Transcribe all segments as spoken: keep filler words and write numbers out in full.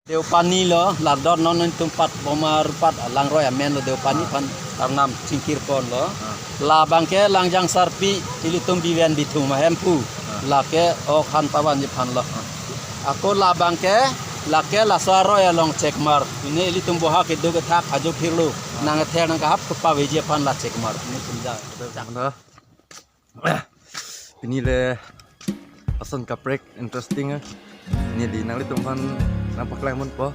Deopani lo, lardot non nelitum pat boma rupat alangroi amen lo Deopani Ah. aphan arnam chingkir ponlo. Ah. Labang ke Langjang Sarpi ilitum Biven Bithung ahemphu. Ah. Lake ok han pavanji aphan lo. Ah. Ako labang ke, lake laso aroi along chekmar. Pine ilitum boha kedo kethak ajo phirlo. Ah. Nangther nangkahap kepaveji aphan la chekmar. Pine tum ja. Betul, betul. Pini le ason kaprek interesting. Neli nanglitum aphan nangpaklang ponpo.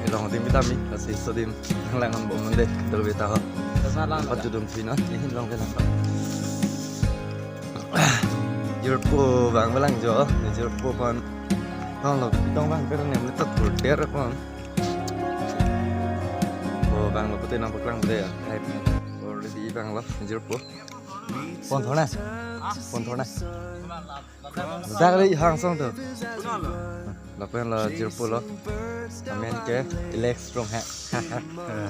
Ilong adim bidami, lasi sodim nanglang ponbom non de, dol beta ho. Terus lang Pat lang. Judum pina, ihin long ke nangpa. Jirpo bang balang jo, jirpo pon. Tong lo, tong bang per nem letok tur ter pon. Oh, bang lo pute nangpaklang pute ya. Hai, already bang lo, jirpo. Pon thona. Pon thona. Dak le hang song tu. Lapen la jirpo lo. Amen ke Alex Rongha.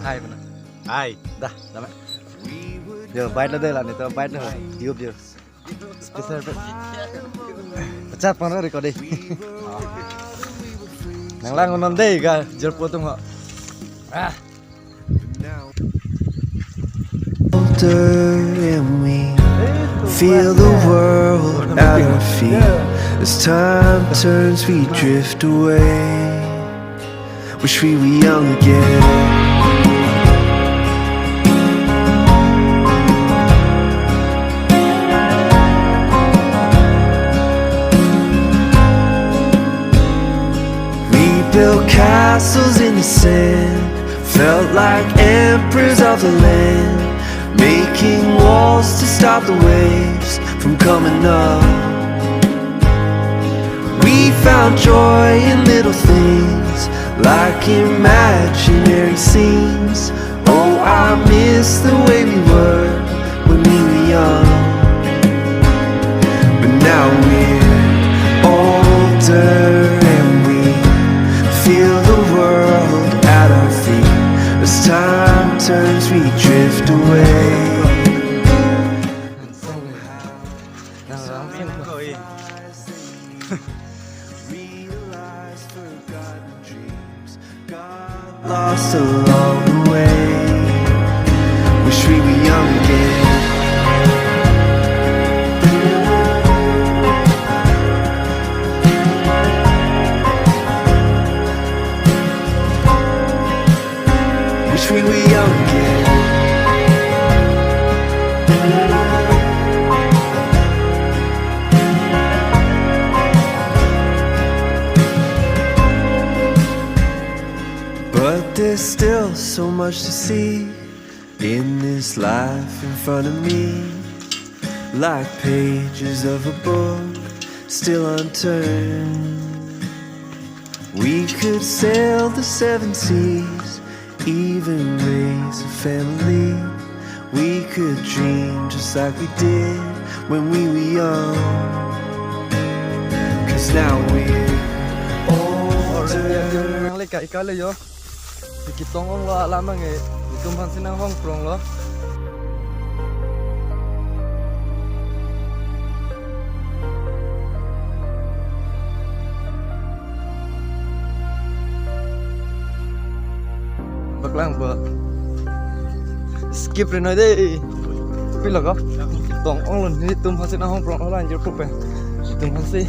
Hai puna. Hai. Dah, dame. Jo, bite lo de la, nelitum bite lo. Diup jo. Special pe. Pechat pon record de. Nanglang non de ga jirpo atum ho. Ah. Older and we feel the world at our feet. As time turns, we drift away. Wish we were young again. We built castles in the sand, felt like emperors of the land, making walls to stop the waves from coming up. We found joy in little things, like imaginary scenes. Oh, I miss the way we were when we were young. But now we're older and we feel the world at our feet. As time turns, we drift away. Lost along the way. Wish we were young again. Wish we were young again. But there's still so much to see in this life in front of me, like pages of a book still unturned. We could sail the seven seas, even raise a family. We could dream just like we did when we were young. 'Cause now we're older. Nang le kai ka le jo. Ketong ong lo alam abang ke. Itum aphan si nanghong prong lo. Paklang bo. Skip ri noi de. Pi lo ko. Tong ong lo nelitum aphan si nanghong prong lo anjir pupe. Itum aphan si.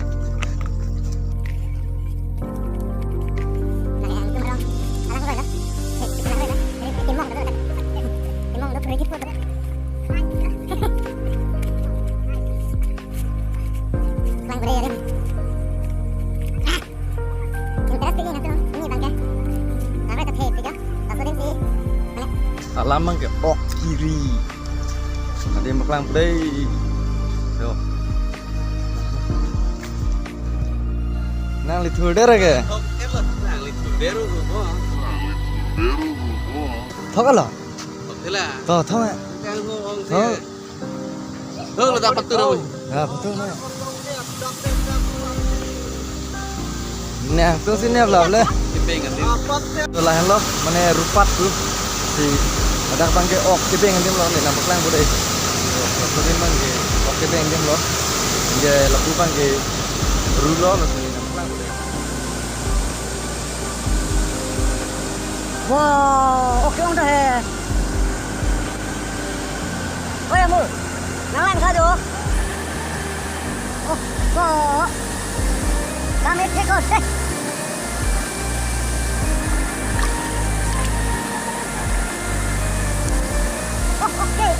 Alam abang ke Ok Kiri. Adim paklang play. Yo. Nangli thur der ke? Nangli thur der ko. Thok lo? Thok la. To thok. Thok. Thok lo dapat tu. Ya, betul na. Nah, tu sini apa le? Kibeng adim. To lahenlo, mane rupat tu. Si ladak abang ke Ok Kibeng adim lo, ne nangpaklang bo de. Ok Kibeng abang ke Ok Kibeng adim lo. Ye lapu abang ke Ru lo, lo si nangpaklang bo de. Wow, okay, ong ta he. Oi, amul. Nang lang tha jo. Oh, oh. Kami thek ko, eh. Oh, okay.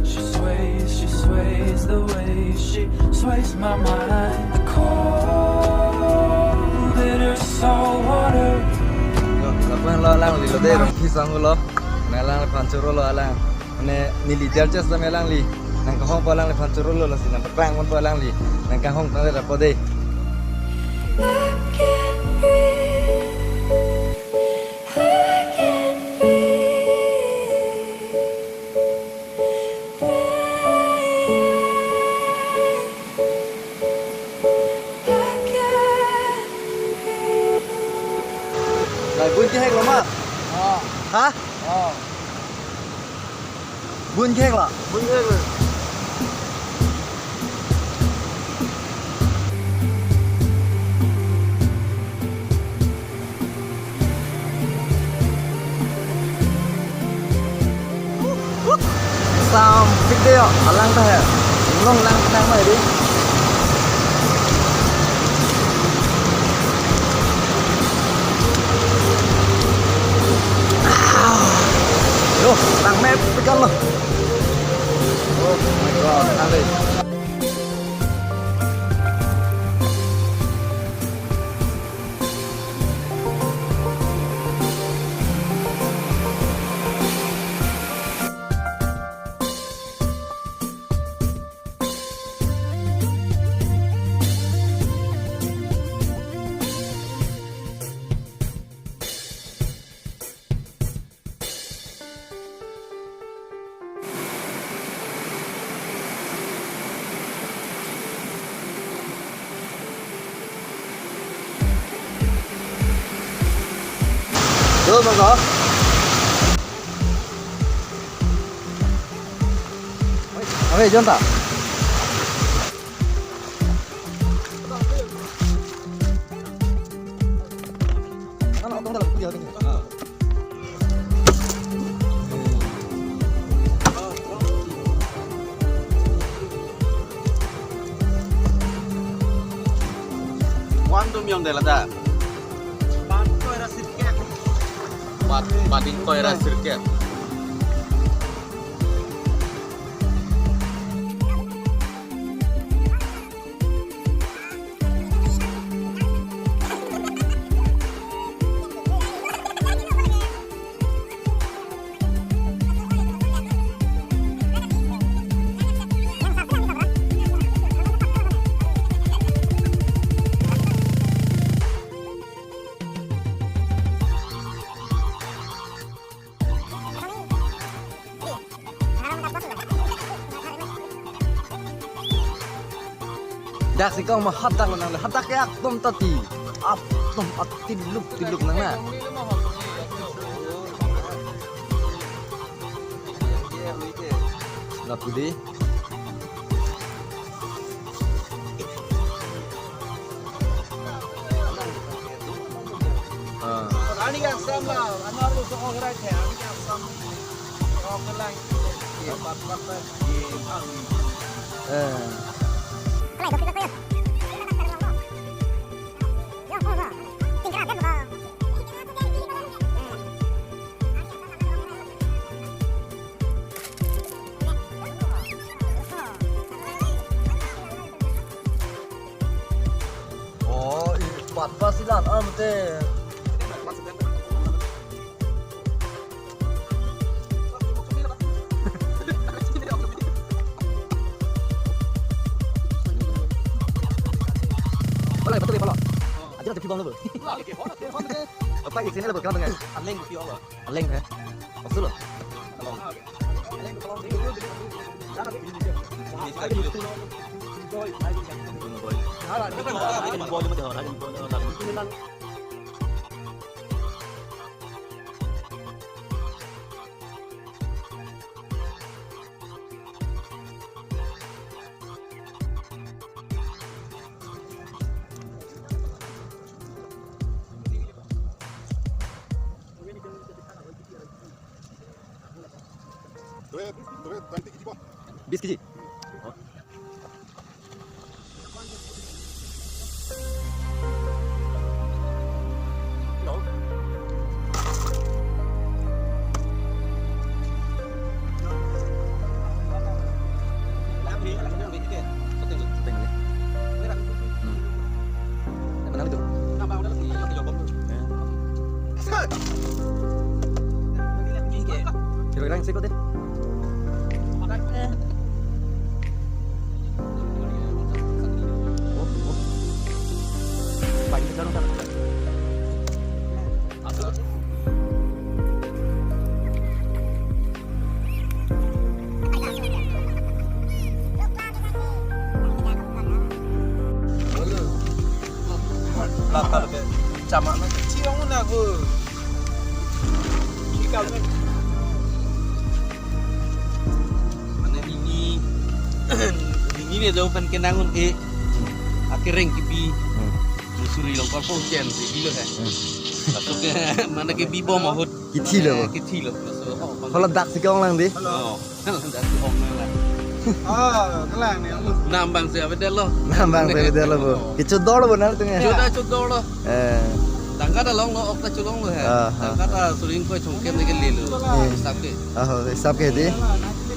She sways, she sways the way she sways my mind. The cold in her salt water. Yo, lapen lo alangli lo de, rong phi sang lo. Nang alangliphan choro lo alang. Mane neli jar chas dam alangli. Nangkahongpo alangliphan choro lo, lasi nangpaklang ponpo alangli. Nangkahong tangte rapo de. I can't breathe. I can't breathe. Lai bun kehek lo ma? Oh. Ha? Oh. Bun kehek lo? Bun kehek lo. Sam pik de yo, alang ta he. Long lang ta mai de. Yo, lang mep pikan lo. Oh my God, ale. Tuh, monggo. Oke, jonta. Wan dum yong de lata. Bat, bat ingkoi ra sirkep. Dak si kang ma hadak lo nang le, hadak ya akdom tati. Akdom atilup tilup nang na. Lapu di. Ah. Ani yang sama, anu harus sekolah kerja, ani yang sama. Sekolah kerja, iya, empat, empat, empat, iya, ah. Eh. Oh, i patpa silan, ah, mate. Pala, pala, pala. Kita tu kibang lo bo. Apa yang sini lo bo? Kibang dengan. Aleng kibang lo. Aleng eh. Maksud lo? Tore, tore, twenty kg po. Bis kg. Kilo lang siko deh. Oh, oh. Paling besar, besar. Lakal ke camak na kecil ang na ko. Mane nini, nini ne do pen kenangun e. Akereng kebi. Hmm. Musuri long parpo chen si bilo he. Hmm. Laso ke mane kebi bom ahut. Kithilo. Kithilo. Laso, oh, hala dak si ke-ong lang dei. Oh. Dak si ong lang. Ah, kelang ni. Nambang si avedetlo. Nambang si avedetlo bo. Kechodor lo bo nangtum ya. Choda chodor lo. Eh. Tangka ta longlo, ok ta cholonglo he. Ah, ah. Tangka ta suri ingkoi chongkem ne kelelo. Eh. Hisap ke. Ah, hisap ke dei.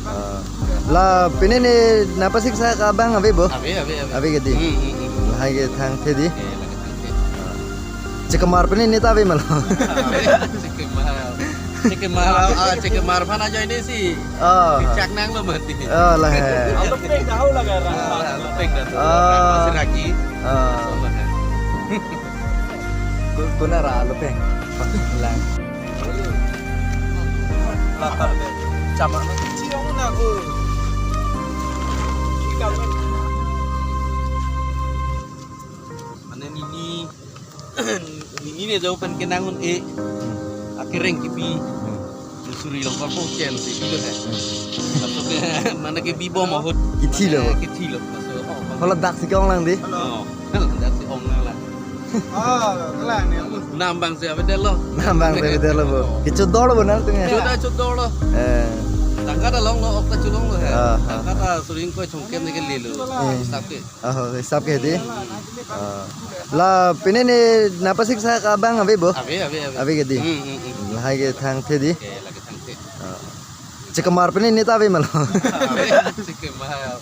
Ah. La pine ne nangpasik sa ke abang ave bo? Ave, ave, ave. Ave ke dei. Hmm, hmm, hmm. Lahai ke thangthe dei. Eh, lahai ke thangthe. Chekemar pine ne ta ave ma lo. Ave, chekemar. Chekemar, ah, chekemar aphan ajoine si. Ah. Chak nanglo mati. Ah, lahai. Alupeng dah ho laga rang. Ah, alupeng dah tu. Ah. Rang masih ragi. Ah. Sama kan. Ko-, kona ra alupeng. Lang. Lakal ke camak na kecil ang na ko. Mane nini, nini ne do pen kenangun e. Hmm. Akereng kebi. Hmm. Musuri long parpo chen si bilo he. Hmm. Laso ke mane kebi bom ahut. Kithilo. Mane kithilo. Laso, oh, hala dak si ke-ong lang dei. Oh, hala dak si ong lang. Ah, kelang ni. Nambang si avedetlo. Nambang si avedetlo bo. Kechodor lo bo nangtum ya. Choda chodor lo. Eh. Tangka ta longlo, ok ta cholonglo he. Ah, ah. Tangka ta suri ingkoi chongkem ne kelelo. Eh. Hisap ke. Oh, hisap ke dei. Ah. La pine ne nangpasik sa ke abang ave bo? Ave, ave, ave. Ave ke dei. Hmm, hmm, hmm. Lahai ke thangthe dei. Oke, lahai ke thangthe. Ah. Chekemar pine ne ta ave ma lo. Ave, chekemar.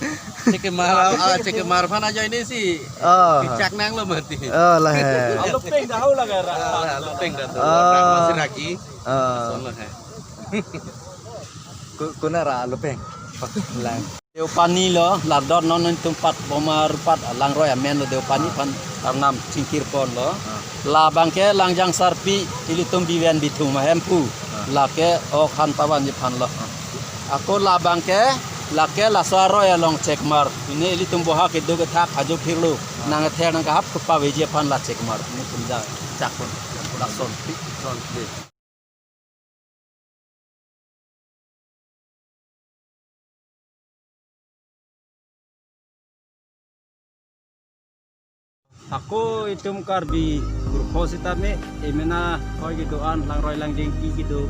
Chekemar, ah, chekemar aphan ajoine si. Ah. Chak nanglo mati. Ah, lahai. Alupeng dah ho laga rang. Ah, alupeng dah tu. Ah. Rang masih ragi. Ah. Sama hai. Ko-, kona ra alupeng. Lang. Deopani lo, ladot non nangtum pat bom arupat langroi amen lo Deopani aphan arnam chingkir ponlo. Ah. Labang ke Langjang Sarpi ilitum biven bithung ma Hemphu. Ah. Lake ok han pavanji aphan lo. Ah. Ako labang ke, lake laso aroi along Chekmar. Pine ilitum boha kedo kethak ajo phirlo. Ah. Nangther nangkahap kepaveji aphan la Chekmar. Pine tum ja chak pon. Lason. Son. Ako itum Karbi kurpho sitame emena hoi kedo-an langroi langdengki kedo.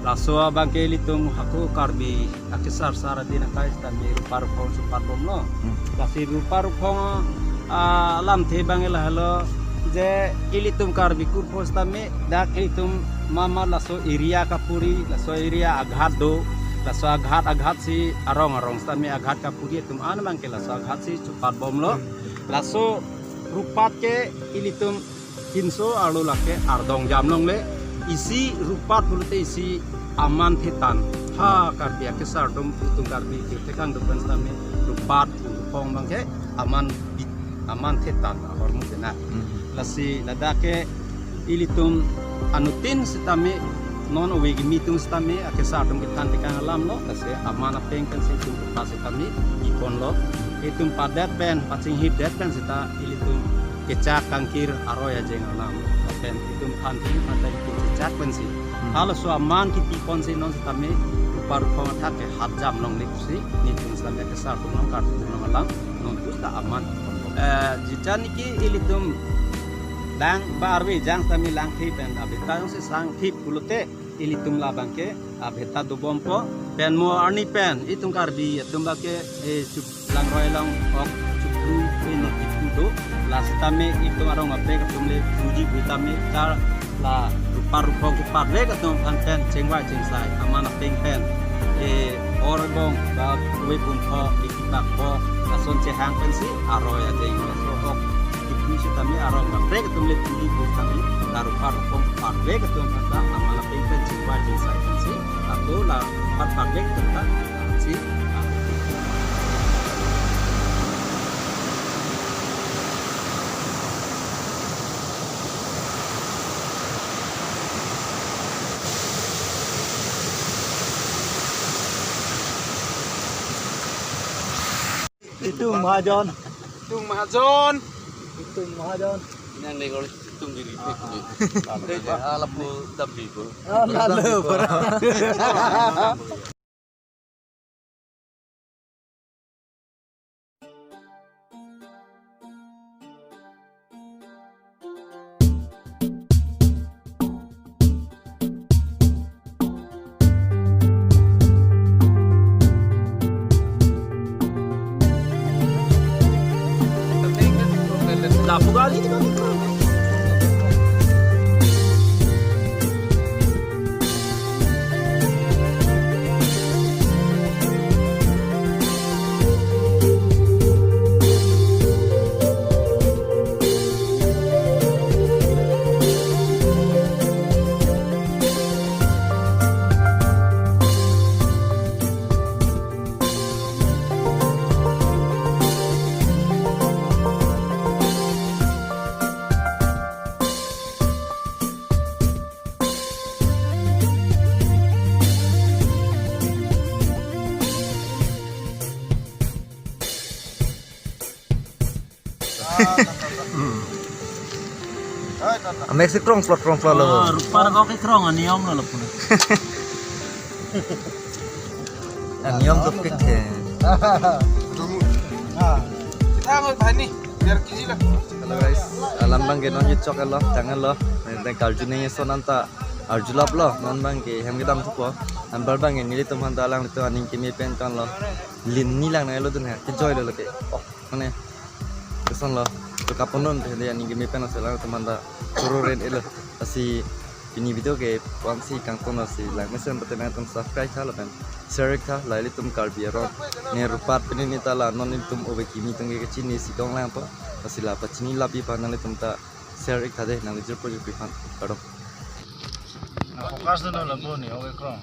Laso abang ke ilitum ako Karbi akesar sar ati nangkai sitame rupa ruphong supat bomlo. Hmm. Lasi rupa ruphong, ah, alamthe abang lahelo je ilitum Karbi kurpho sitame dak ilitum mama laso area kapuri, laso area aghat do, laso aghat aghat si arong arong sitame aghat kapuri atum an abang ke laso aghat si supat bomlo. Laso rupat ke ilitum kinso arlo lake ardong jam longle, isi rupat pulote isi aman thetan. Ha Karbi akesar atum itum Karbi kethekang dukan sitame rupat ruphong abang ke aman bit-, Aman thetan ahormu dena. Hmm. Lasi ladak ke ilitum anuttin sitame non ove kimi atum sitame akesar atum kethan tekang alam lo, lasi aman apeng pen si itum kepa sitame ipon lo. Itum padet pen, pachinghip det pen sita ilitum kechak kangkir aroi ajeng alam. Pen itum than thim pada itum kechak pen si. Hmm. Halaso aman kiti pon si non sitame rupa ruphong athak ke hat jam longle pusi nelitum sitame kesar atum along kartu along alam non pusta aman. Eh, jichan niki ilitum dang ba arve jang sitame lang thip pen abeta jongsi sang thip pulote ilitum labang ke abeta dobompo pen mo arni pen itum Karbi atum ba ke, eh, chup langroi along ok chupru pen itum do, la sitame itum arong kaprek atum le puji pu tame kar la rupa ruphong keparlek atum aphan pen chengvai chengsai aman apeng pen, eh, orbong ba kue pun pho, liki bak pho, lason chehang pen si aroi ajeng laso ok itum sitame arong kaprek atum le puji pu tame la rupa ruphong parlek atum aphan ta aman apeng pen chengvai chengsai pen si ato la rupa parlek atum ta si. Itum Mahajon. Itum Mahajon. Itum Mahajon. Yang nih kalau itum diri. Deh, ala po dam di ko. Ah, lalu, bro. Amek si krong plot krong plot lo. Ah, rupa ko ke krong aniyom lo lo pun. Aniyom dopik ke. Ah, kita mau tani biar kiji lah. Hello guys, alam abang ke non yut chok elo, tang elo. Nang karju nangji ason anta arjulap lo, non abang ke hem kedam thupo. Anpar abang ke nelitum aphan ta alanglitum aning keme pen kan lo. Lin ni lang nang elo dun he, kejoi lo lo ke. Oh, mane. Keson lo, to kapon non pe dia aning keme pen aselang teman ta choro ren elo. Lasi pini video ke puan si kangton lo si lang mesen pate nangtum subscribe tha lapen share tha, la ilitum Karbi aron ne rupat pini ni ta la non ilitum ove kimi atum ke kechini si kong langpo. Lasi la pachini lapi aphan nanglitum ta share ik tha dei, nangli jirpo jirpi aphan. Kardom. Na focus dun lo bo ni, okay, krong.